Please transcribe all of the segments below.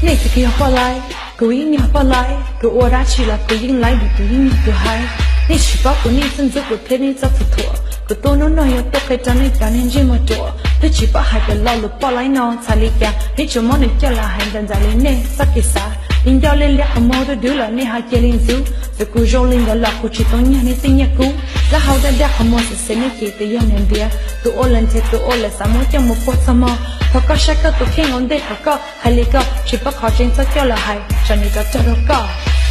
Nej twb kuj yog poj laib, kuv yeej yog poj laib, kuv ua dab tsi los kuv yeej laib vim kuv yeej yog tus haiv. Nej tsis paub kuv niaj txoj ntxub kuv thiab nej txoj txhua thuam, kuv tuaj hnub no yog tuaj qhia rau nej cov neeg ntsej muag ruam, thiab tsis paub hais tias lo lus poj laib no txhais li cas, nej tsuas muab nws coj los hais ntawm ntxais li nej txoj kev xav. Li ncauj liab liab qhov muag dub dub los nej ho cia li ntxub, txawm kuv zoo li ntawd los kuv tsis tau nyiag nej tej nyiaj kub. Lab hau daj daj qhov muag xwm xev nej ces twb yog niam ntiav, tus ua lawm nthe tus ua lawm xav muab coj mus puag txog mog. Thov koj saib koj tus kheej ua ntej kom koj hais li koj tsis paub qhov tseeb txhob coj los hais, tsam nws rov rog rau koj.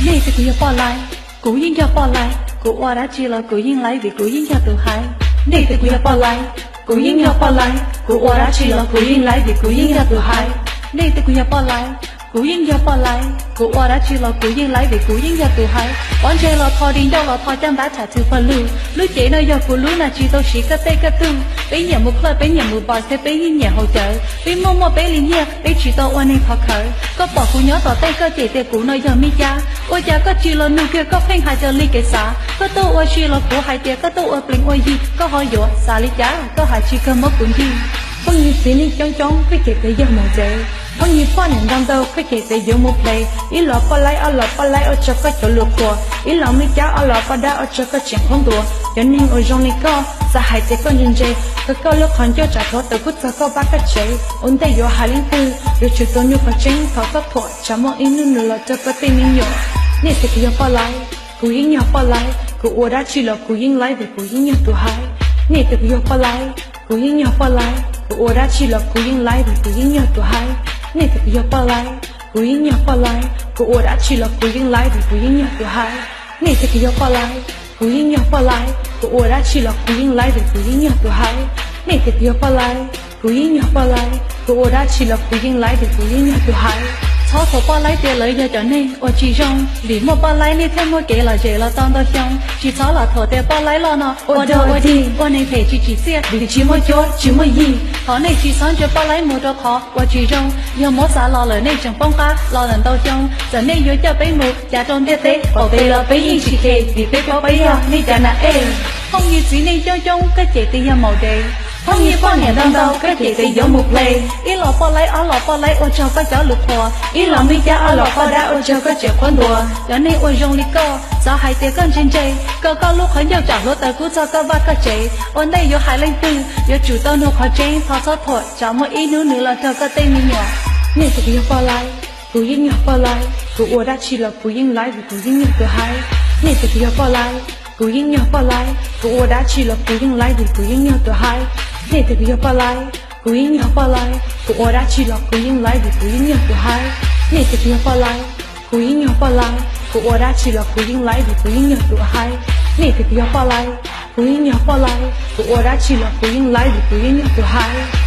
Nej twb kuj yog poj laib, kuv yeej yog poj laib, kuv ua dab tsi los kuv yeej laib vim kuv yeej yog tus haiv. Nej twb kuj yog poj laib, kuv yeej yog poj laib, kuv ua dab tsi los kuv yeej laib vim kuv yeej yog tus haiv. Nej twb kuj yog poj laib, kuv yeej yog poj laib, kuv ua dab tsi los kuv yeej laib vim kuv yeej yog tus haiv. Pob ntseg los tho, di ncauj los tho, caj npab tham thwv pawg lug. Lub cev no yog kuv lub, na tsis tau siv koj tej koj tug. Peb nyiam mus club, peb nyiam mus bar thiab peb yeej nyiam haus cawv. Peb muaj muaj peb li nyiaj, peb tsis tau ua neeg thov khawv. Koj pom kuv nyob tom tej koj cem tias kuv no yog me cab, ua cas koj tsis los nug kiag koj pheej hais raws li kev xav? Koj tuaj ua si los kuv hais tias koj tuaj ua plees ua yi, koj ho yuav xav li cas? Koj hais tsis kawg muab kuv ncig. Phooj ywg txiv neej coob coob, koj cem tias yog maum dev. Phooj ywg poj niam ntau ntau, koj cem tias yuav mus play. Ib los poj laib, ob los poj laib ua rau koj cov lus qhuas. Ib los me cab, ob los poj dab ua rau koj tseem qhuab ntuas. Cov neeg uas zoo li koj xav hais tias koj ntse ntse, koj koj lub qhov ncauj tsam thuav tawm kub txog koj vaj koj tsev. Ua ntej yuav hais leej twg, yuav tsum tau nug qhov tseeb, thov txhob thuam, tsam muaj ib hnub nws los rog koj tej me nyuam. Nej twb kuj yog poj laib, kuv yeej yog poj laib, kuv ua dab tsi los kuv yeej laib vim kuv yeej yog tus haiv. Nej twb kuj yog poj laib, kuv yeej yog poj laib, kuv ua dab tsi los kuv yeej laib vim kuv yeej yog tus haiv. Nej twb kuj yog poj laib, kuv yeej yog poj laib, kuv ua dab tsi los kuv yeej laib vim kuv yeej yog tus haiv. Nej twb kuj yog poj laib, kuv yeej yog poj laib, kuv ua dab tsi los kuv yeej laib vim kuv yeej yog tus haiv. Nej twb kuj yog poj laib, kuv yeej yog poj laib, kuv ua dab tsi los kuv yeej laib vim kuv yeej yog tus haiv. Txhob thuam poj laib tias lawv yog cov neeg uas tsis zoo, vim muaj poj laib nej thiaj muaj kev lom zem los tau ntau xyoo. Tsis txhob los thuam tias poj laib loj no ua dog ua dig, ua neeg phem tsis tsim txiaj, vim tsis muaj cuab tsis muaj yig. Thov nej tsis txhob ntsia poj laib mus rau qhov uas tsis zoo, yog muab xav los lawm nej tseem poob qab los lawm ntau xyoo. Txawm nej yuav coj peb mus cav rau ntiaj teb, qaum teb los peb yeej tsis khes, vim peb paub peb yog nej cov nas ej. Phooj ywg txiv neej coob coob, koj cem tias yog maum dev. Phooj ywg poj niam ntau ntau, koj cem tias yuav mus play. Ib los poj laib, ob los poj laib ua rau koj cov lus qhuas. Ib los me cab, ob los poj dab ua rau koj tseem qhuab ntuas. Cov neeg uas zoo li koj xav hais tias koj ntse ntse, koj koj lub qhov ncauj tsam hluav taws kub txog koj vaj koj tsev. Ua ntej yuav hais leej twg, yuav tsum tau nug qhov tseeb, thov txhob thuam, tsam muaj ib hnub nws los rog koj tej me nyuam. Nej twb kuj yog poj laib, kuv yeej yog poj laib, kuv ua dab tsi los kuv yeej laib vim kuv yeej yog tus haiv. Nej twb kuj yog poj laib, kuv yeej yog poj laib, kuv ua dab tsi los kuv yeej laib vim kuv yeej yog tus haiv. Nej twb kuj yog poj laib, kuv yeej yog poj laib, kuv ua dab tsi los kuv yeej laib vim kuv yeej yog tus haiv. Nej twb kuj yog poj laib, kuv yeej yog poj laib, kuv ua dab tsi los kuv yeej laib vim kuv yeej yog tus haiv. Nej twb kuj yog poj laib, kuv yeej yog poj laib, kuv ua dab tsi los kuv yeej laib vim kuv yeej yog tus haiv.